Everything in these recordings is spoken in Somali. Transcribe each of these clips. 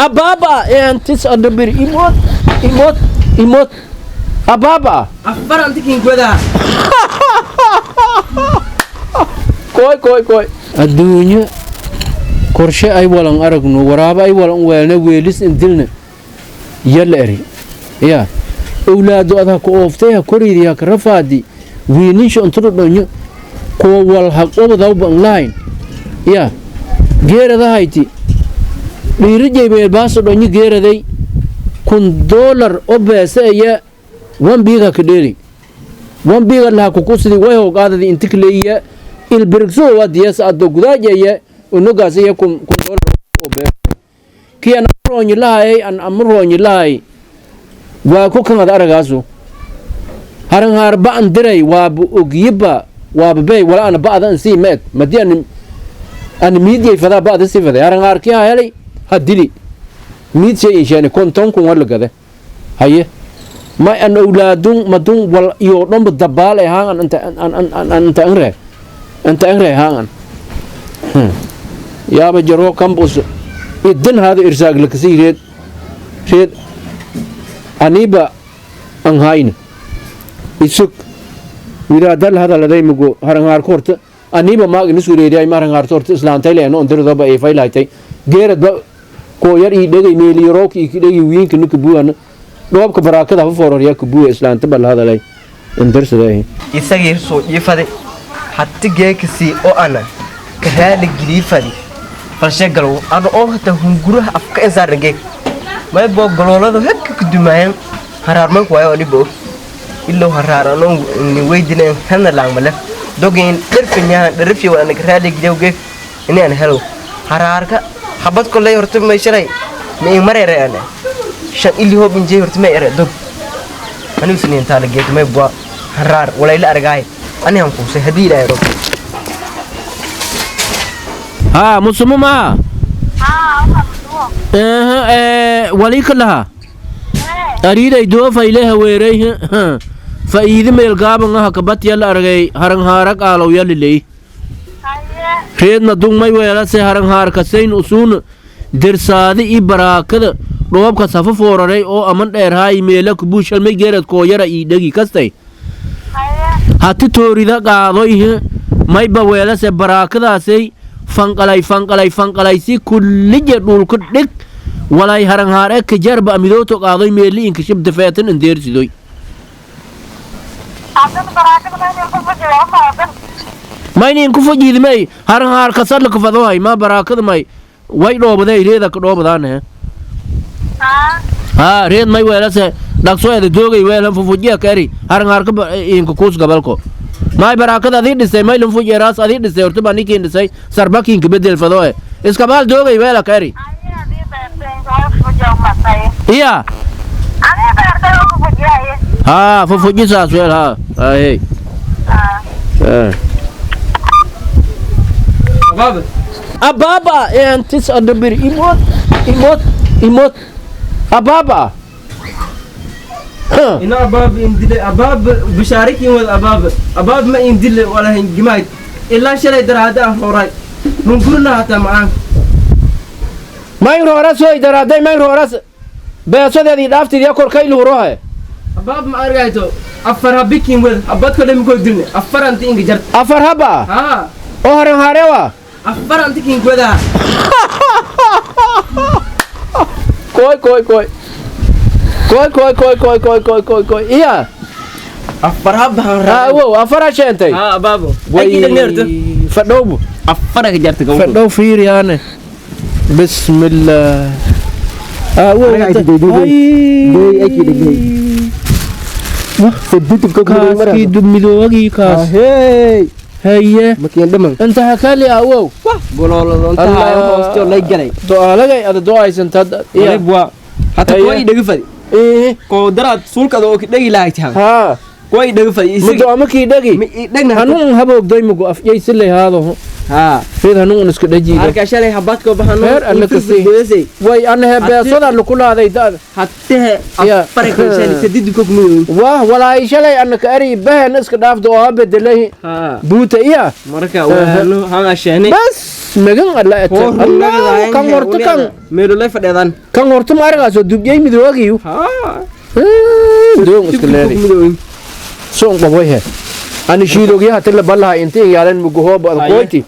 Ababa entis adabir imot imot imot ababa Afar anti kin godaa. Koy koy koy adduunyo korshe ay walan aragno waraabo ay walan weelna weelis indilna yalla eri ya owlaado ad ha ku ooftay ha koridi ha karafaadi wiinisha unturo dhonyo kuwa wal ha qobadawba an lahayn ya geeradahayti dhiirijay meelbaaso dhonyo geeraday $1000 oo beese iya wan biiga ka dheeli wan biiga laha kukusidi way hoogaadadi inti kaleeya ilbirigso waa diyasa addo gudaajaya unogaas iya $1000 oo beese kii an amroonyi lahay an amroonyi lahay waa ku kan ad aragaasu haranhaar ba'an diray waaba ogyiba waaba bey wala ana ba'da an sii meeg madii an miidyay fadaa ba'da sii faday haranhaar kii ha helay ha dili miid shay inshaani 50,000 war la gade haye may an owlaadun madun wal iyo dhanba dabaal ay haan anta an an an anta anre anta anre haan yaaba jaro kambus idin hada irsaag lakasi reed reed aniba an hayna isuk widaadal hadaladay mugo haranhaar korta aniba maag inu sureeriyay ma haranhaar torta islaantay leeno ondiradaba ay faylaaytay geeradba koo yar ii dhegay meeliyarooka ii dhegay wiinka nuka buwana dhoobka baraakada ha foororyaa ka buuya islaanta bal hadalay indirsaday Isagii soo jiifade hatti geekasi oo ana ka raali giliifadi balshe galow ana oo hata hunguraha afka insaarna geek may boo galoolada hekka ku dumaayeen haraar may waayo anibo ilow haraar anoo ni weydineen hana laangmale dogin dherfinyahan dherfi waa ana ka raali giliyow geek ini aan helo haraarka habad koley horta may shalay ma in mareere ana shan ili hoob injey horta may ere dog anigu siniin taala geek may bua haraar walayla argaay ani han kuusay haddii ilaahay rob haa musumo maa walika laha ariiday doofayle haweeray fa'iidi meelgaaban aha kabat yalla argay haranhaara qaalow yaliley reedna dungmay weelase haranhaarkasayn usuun dirsaadi i baraakada dhoobka safa fooraray oo aman dheerhaay meela kubuushalmay geerad kooyara ii dhegi kastay hati toorida qaadoy mayba weelase baraakadaasay fanqalay fanqalay fanqalay si kullije dhulka dhig walay haranhaar e kajarba amidooto qaadoy meeli inkashib dafeetan indeersidoy mayni inku fujiidmay haranhaar kasadla kafadohay ma baraakada may way dhoobaday reeda ka dhoobadaane haa reed may weelase dhaqso eda doogay weelan fufujiya ka eri haranhaar ka inka kuus gabalko may baraakada adii dhisay may lan fujeeraas adii dhisay horta baa ninkiin dhisay sarbakiinka bedel fadoe iskabaal doogay weela ka eri iya haa fufujisaas weel haa ahey Abaaba ababa entis adabir imot imot imot ababa ina abaab indile abaab bishaarikin wad abaab abaab ma indile wala hingimayd ilaa shalay daraada aan horay hungurna hataa macaan mayn roras way daraaday mayn roras beesadeedii dhaaftidiya korkay luhurohe abaab ma argayto afar habikin wad habad kale mikoo dilne afar anti inga jart afar haba haa oo haranhaarewa afar anti kin godaa koy koy koy koy koy koy koy koy koy koy koy iya afar haba haa wow afara sheentay haa abaabo way ay dhagneerto fadhowbu afar ka jarta gawdo fadhow fiiriyaane bismillah wow kaaskii dubmidoogii kaas haye inta hakali awow goloolodontahay hoosto lay galay do'aalagay ada do'aysantad iya waa hata Haye. kuwa i dhaga fadi ee koo daraad suulkada oo dhagi lahayd han haa kuwa i dhaga fadi mudo amakii dhagi ma i dhagna hanuun haboogday mugo afyay silay haado haa reed hanuun iska dhajiida marka shalay habadko bahano Reer alle kasii. goyasay way anahe beesada lukulaaday da'da hatehe Ya. afar kan sadid ko kuma wah walaay shalay anaka ari bahena iska dhaafdo oo ha bedelay haa buuta iya marka waano han asheene bas Magan alla ete Allah kan horta kan meelolay fadheedaan. Kan horta ma aragaaso dubyay midoogiyu. Haa. Doon iska leeday soon qaboy he ani shiidogya hata la balaha inta yaalan muguhoob ad qoyti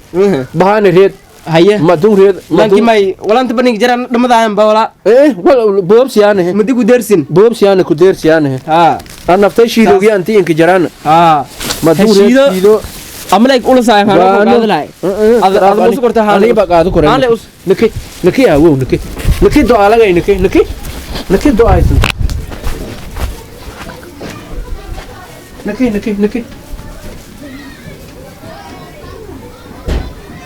bahana reed. Haye. Madun reed. Lanki may walanta banig jaran dhamadaayan ba wala. Eh wal boob siyaane. Madi ku deersin. Boob siyaane ku deer siyaane. Haa. An naftay shiidogya inta inka jaraan. Haa. Madun reed. Shiido. Shiido. Amaleeg ula saay haan ku qaadalay. Ad musu korta haan. Ani ba qaado koray. Haan le us. Niki niki awow niki niki do alagay niki niki niki do aysan niki niki niki.